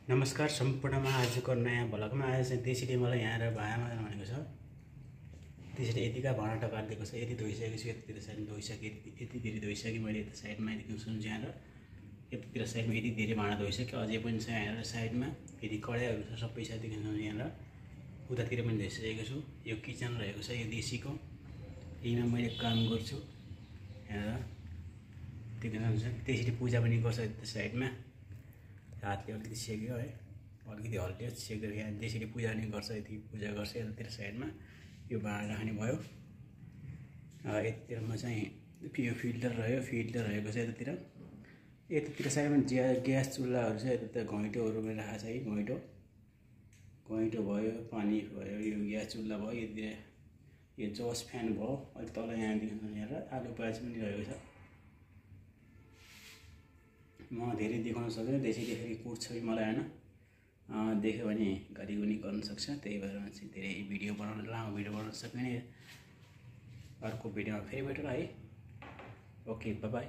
नमस्कार सम्पूर्णमा आजको नयाँ भ्लगमा आज चाहिँ त्यसरी मलाई यहाँ आएर भाँडामा भनेको छ। त्यसरी यतिका भाँडा टकारिदिएको छ, यति धोइसकेको छु, यतितिर साइड धोइसकेँ, यति धेरै धोइसकेँ मैले यता साइडमा यति सुन्छु यहाँ र यतितिर साइडमा यति धेरै भाँडा धोइसकेँ। अझै पनि छ यहाँ साइडमा यति कराईहरू छ सबै साथी सुन्छु यहाँ र उतातिर पनि धोइसकेको छु। यो किचन रहेको छ, यो देशीको, यहीमा मैले काम गर्छु यहाँ त्यो हुन्छ। त्यसरी पूजा पनि गर्छ यता साइडमा, हातले अलिकति सेक्यो है, अलिकति हल्लियो सेक्यो। यहाँ त्यसरी पूजा पनि गर्छ, यति पूजा गर्छ यतातिर साइडमा। यो भाँडा राख्ने भयो। यतातिरमा चाहिँ यो फिल्टर रह्यो, फिल्टर रहेको छ यतातिर। यतातिर साइडमा ग्यास चुल्हाहरू छ, यतातिर घैँटोहरू पनि राखेको छ है। घैँटो भयो, पानी भयो, यो ग्यास चुल्हा भयो, यतातिर यो जस फ्यान भयो। अहिले तल यहाँ देख्नु यहाँ आलु प्याज पनि रहेको छ। म धेरै देखाउन सक्दैन, त्यसैले फेरि कुट्छ कि मलाई होइन, देख्यो भने घरिघुनी गर्न सक्छ। त्यही भएर चाहिँ धेरै भिडियो बनाउन, लामो भिडियो बनाउन सक्दैन। अर्को भिडियोमा फेरि भेटौँला है। Okay, by by.